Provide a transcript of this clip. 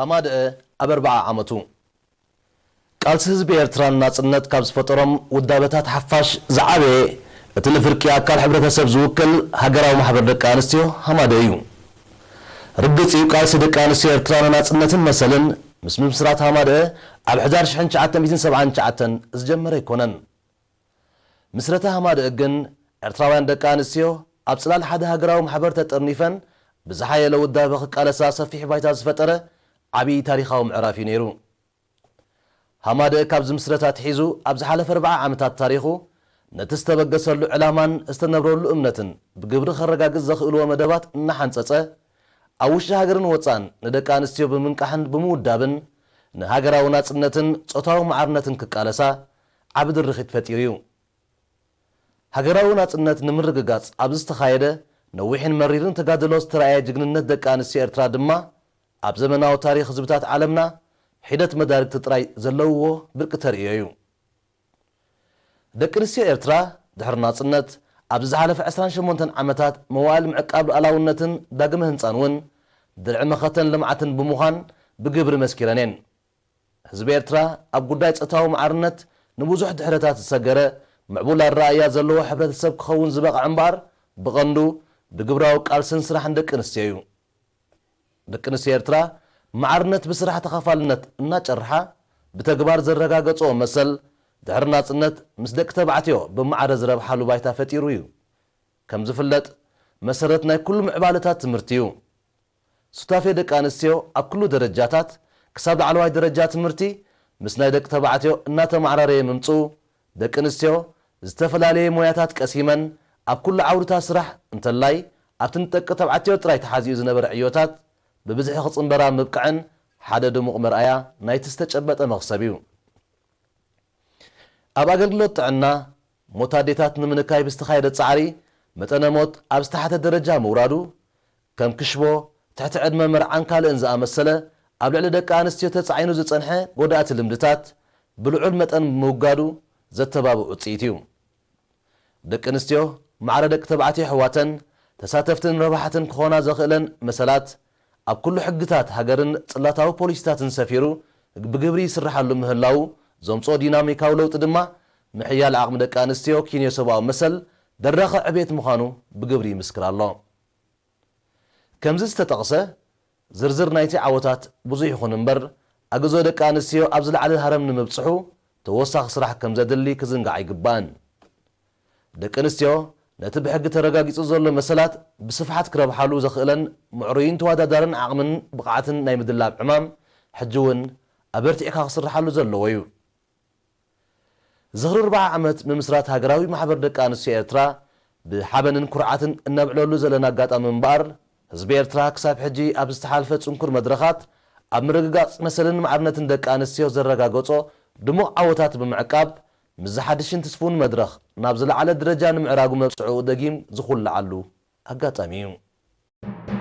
ሃማደአ ኣብ ኣርብዓ ዓመቱ ቃልሲ ህዝቢ ኤርትራ ንናጽነት ካብ ዝፈጠሮም ውዳበታት ሓፋሽ ዝዓበየ፣ እቲ ንፍርቂ ኣካል ሕብረተሰብ ዝውክል ሃገራዊ ማሕበር ደቂ ኣንስትዮ ሃማደአ እዩ። ርግጽ እዩ፣ ቃልሲ ደቂ ኣንስትዮ ኤርትራ ንናጽነትን መሰልን ምስ ምምስራት ሃማደአ ኣብ ሕዳር ሽሕን ትሽዓተ ሚእትን ሰብዓን ትሽዓተን ዝጀመረ ኣይኮነን። ምስረታ ሃማደአ ግን፣ ኤርትራውያን ደቂ ኣንስትዮ ኣብ ጽላል ሓደ ሃገራዊ ማሕበር ተጠርኒፈን ብዝሓየለ ውዳበ ክቃለሳ ሰፊሕ ባይታ ዝፈጠረ ዓብዪ ታሪኻዊ ምዕራፍ እዩ ነይሩ። ሃማደአ ካብ ዝምስረት ኣትሒዙ ኣብ ዝሓለፈ ኣርብዓ ዓመታት ታሪኹ፣ ነቲ ዝተበገሰሉ ዕላማን ዝተነብረሉ እምነትን ብግብሪ ከረጋግጽ ዘኽእልዎ መደባት እናሓንጸጸ፣ ኣብ ውሽጢ ሃገርን ወጻእን ንደቂ ኣንስትዮ ብምንቃሕን ብምውዳብን፣ ንሃገራዊ ናጽነትን ጾታዊ ማዕርነትን ክቃለሳ ዓቢ ድርኺት ፈጢሩ እዩ። ሃገራዊ ናጽነት ንምርግጋጽ ኣብ ዝተኻየደ ነዊሕን መሪርን ተጋድሎ ዝተራእየ ጅግንነት ደቂ ኣንስትዮ ኤርትራ ድማ፣ ኣብ ዘመናዊ ታሪኽ ህዝብታት ዓለምና ሒደት መዳርግቲ ጥራይ ዘለውዎ ብርቂ ተርእዮ እዩ። ደቂ ኣንስትዮ ኤርትራ፣ ድሕሪ ናጽነት፣ ኣብዚ ዝሓለፈ ዕስራን ሸሞንተን ዓመታት መዋእል ምዕቃብ ሉዓላውነትን ዳግመ ህንጻን እውን፣ ድርዒ መኸተን ልምዓትን ብምዃን ብግብሪ መስኪረን እየን። ህዝቢ ኤርትራ ኣብ ጉዳይ ጾታዊ ማዕርነት ንብዙሕ ድሕረታት ዝሰገረ፣ ምዕቡል ኣረኣእያ ዘለዎ ሕብረተሰብ ክኸውን ዝበቕዐ እምበኣር፣ ብቐንዱ ብግብራዊ ቃልስን ስራሕን ደቂ ኣንስትዮ እዩ። ደቂ ኣንስትዮ ኤርትራ፣ ማዕርነት ብስራሕ ተኻፋልነት እናጨርሓ፣ ብተግባር ዘረጋገጽኦ መሰል፣ ድሕሪ ናጽነት ምስ ደቂ ተባዕትዮ ብማዕረ ዝረብሓሉ ባይታ ፈጢሩ እዩ። ከም ዝፍለጥ፣ መሰረት ናይ ኩሉ ምዕባለታት ትምህርቲ እዩ። ሱታፌ ደቂ ኣንስትዮ ኣብ ኩሉ ደረጃታት፣ ክሳብ ላዕለዋይ ደረጃ ትምህርቲ፣ ምስ ናይ ደቂ ተባዕትዮ እናተመዓራረየ ምምጽኡ፣ ደቂ ኣንስትዮ ዝተፈላለየ ሞያታት ቀሲመን ኣብ ኩሉ ዓውድታት ስራሕ፣ እንተላይ ኣብቲ ንደቂ ተባዕትዮ ጥራይ ተሓዚኡ ዝነበረ ዕዮታት ብብዝሒ ክጽንበራ ምብቅዐን ሓደ ድሙቕ መርኣያ ናይቲ ዝተጨበጠ መኽሰብ እዩ። ኣብ ኣገልግሎት ጥዕና፣ ሞት ኣዴታት ንምንካይ ብዝተኻየደ ጻዕሪ፣ መጠነ ሞት ኣብ ዝተሓተ ደረጃ ምውራዱ፣ ከም ክሽቦ፣ ትሕቲ ዕድመ መርዓን ካልእን ዝኣመሰለ ኣብ ልዕሊ ደቂ ኣንስትዮ ተጻዒኑ ዝጸንሐ ጎዳእቲ ልምድታት ብልዑል መጠን ምውጋዱ ዘተባብዕ ውጽኢት እዩ። ደቂ ኣንስትዮ ማዕረ ደቂ ተባዕትዮ ኣሕዋተን ተሳተፍትን ረባሕትን ክኾና ዘኽእለን መሰላት ኣብ ኩሉ ሕግታት ሃገርን ጽላታዊ ፖሊሲታትን ሰፊሩ ብግብሪ ይስርሓሉ ምህላዉ ዘምጽኦ ዲናሚካዊ ለውጢ ድማ ምሕያል ዓቕሚ ደቂ ኣንስትዮ ኪንዮ ሰብኣዊ መሰል ደራኺ ዕቤት ምዃኑ ብግብሪ ይምስክር ኣሎ። ከምዚ ዝተጠቕሰ ዝርዝር ናይቲ ዓወታት ብዙሕ ይኹን እምበር፣ ኣግዞ ደቂ ኣንስትዮ ኣብ ዝለዓለ ሃረም ንምብጽሑ ተወሳኺ ስራሕ ከም ዘድሊ ክዝንጋዕ ኣይግባእን። ደቂ ኣንስትዮ ነቲ ብሕጊ ተረጋጊጹ ዘሎ መሰላት ብስፍሓት ክረብሓሉ ዘኽእለን ምዕሩይን ተወዳዳርን ዓቕምን ብቕዓትን ናይ ምድላብ ዕማም፣ ሕጂ እውን ኣበርቲዕካ ክስርሓሉ ዘለዎ እዩ። ዝኽሪ ኣርብዓ ዓመት ምምስራት ሃገራዊ ማሕበር ደቂ ኣንስትዮ ኤርትራ ብሓበንን ኩርዓትን እነብዕለሉ ዘለና ኣጋጣሚ እምበኣር፣ ህዝቢ ኤርትራ ክሳብ ሕጂ ኣብ ዝተሓልፈ ጽንኩር መድረኻት ኣብ ምርግጋጽ መሰልን ማዕርነትን ደቂ ኣንስትዮ ዘረጋገጾ ድሙቕ ዓወታት ብምዕቃብ፣ ምስ ዝሓድሽን ትስፉን መድረኽ ናብ ዝለዓለ ደረጃ ንምዕራጉ መብጽዑ ደጊም ዝኹልዓሉ ኣጋጣሚ እዩ።